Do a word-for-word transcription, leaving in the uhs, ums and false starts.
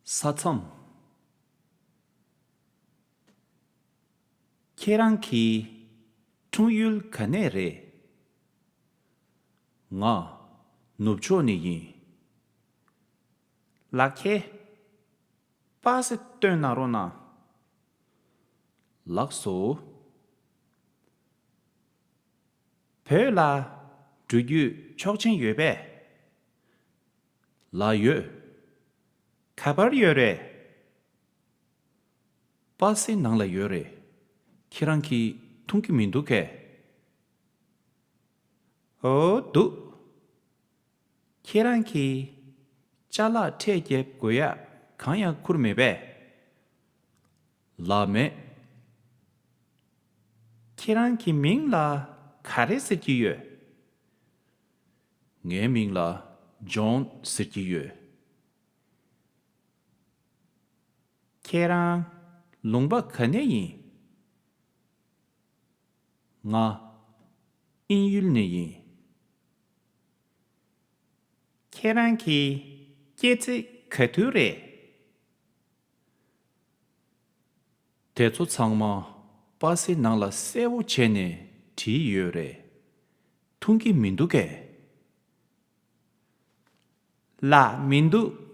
ས་མཚམས། ཁྱེད་རང་གི་འཁྲུངས་ཡུལ་ག་ནས་རེད། ང་ནུབ་ཕྱོགས་ནས་ཡིན། ལགས་ཁྱེད། པ་སེ་སྟོན་གནང་རོགས་གནང་། ལགས་སོ། བོད་ལ་འགྲོ་རྒྱུའི་ཆོག་མཆན་ཡོད་པས། ལགས་ཡོད། ག་པར་ཡོད་རེད། པ་སེ་ནང་ལ་ཡོད་རེད། ཁྱེད་རང་གིས་མཐོང་གི་མི་འདུག་གས། ཨོ་འདུག་ཁྱེད་རང་གིས་ཅ་ལག་ཁྲལ་རྒྱབ་དགོས་ཡག་གང་ཡང་ཁུར་མེད་པས། ལགས་མེད། ཁྱེད་རང་གི་མིང་ལ་ག་རེ་ཟེར་གྱི་ཡོད། ངའི་མིང་ལ་ཇོན་ཟེར་གྱི་ཡོད། ཁྱེད་རང་ལུང་པ་ག་ནས་ཡིན། ང་དབྱིན་ཡུལ་ནས་ཡིན། ཁྱེད་རང་གི་སྐྱེས་ཚེས་ག་དུས་རེད། དེ་ཚོ་ཚང་མ་པ་སེ་ནང་ལ་གསལ་བོ་བྱས་ནས་བྲིས་ཡོད་རེད། མཐོང་གི་མི་འདུག་གས། ལགས་མི་འདུག